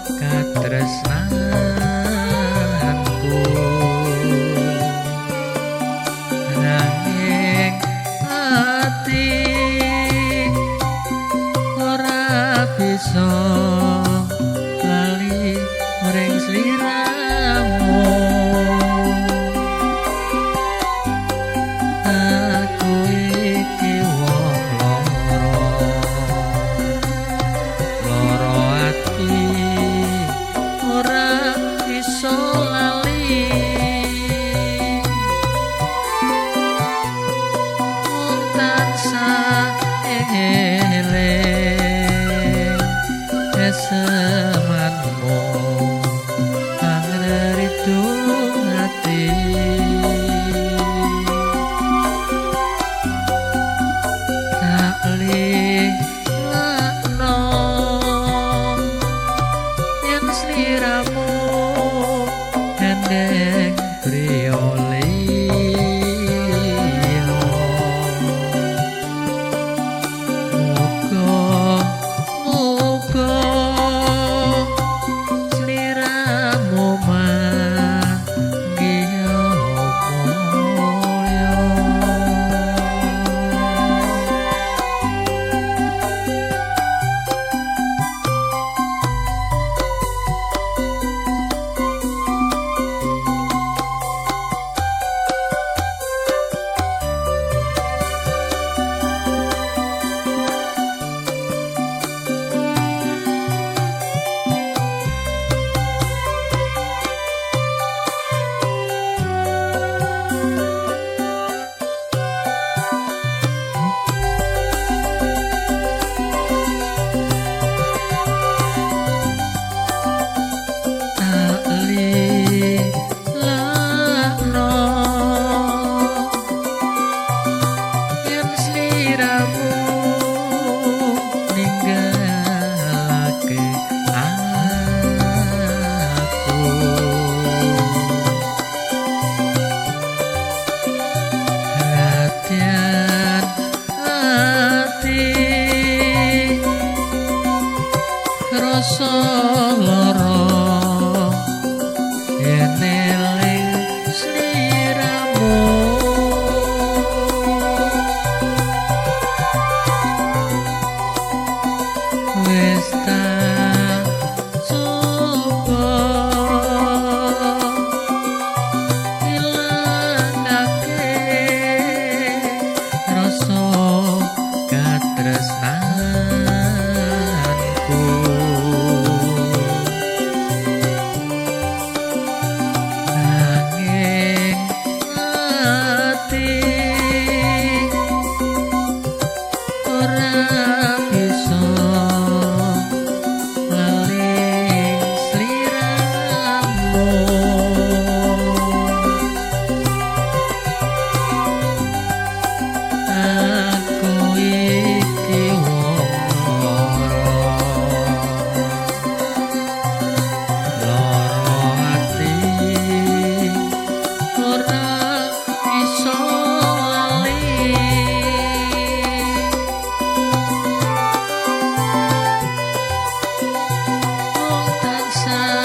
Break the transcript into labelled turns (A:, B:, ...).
A: Katresnanku nanging ati ora bisa lali mring sliramu. Aku iki wong lara, lara ati ora iso lali. Mung tansah eling esemanmu kang ngridu ati. Tak lilakno yen sliramu gandeng priya liya. Muga muga sliramu manggiha mulya. Tak lilakno yen sliramu ninggalake aku. Nadyan ati rasa lara yen eling sliramu. Wis tak coba ilangake rasa katresnanku. Nanging ati ora bisa lali sliramu. Aku iki wong lara, lara ati ora iso lali. Mung tansah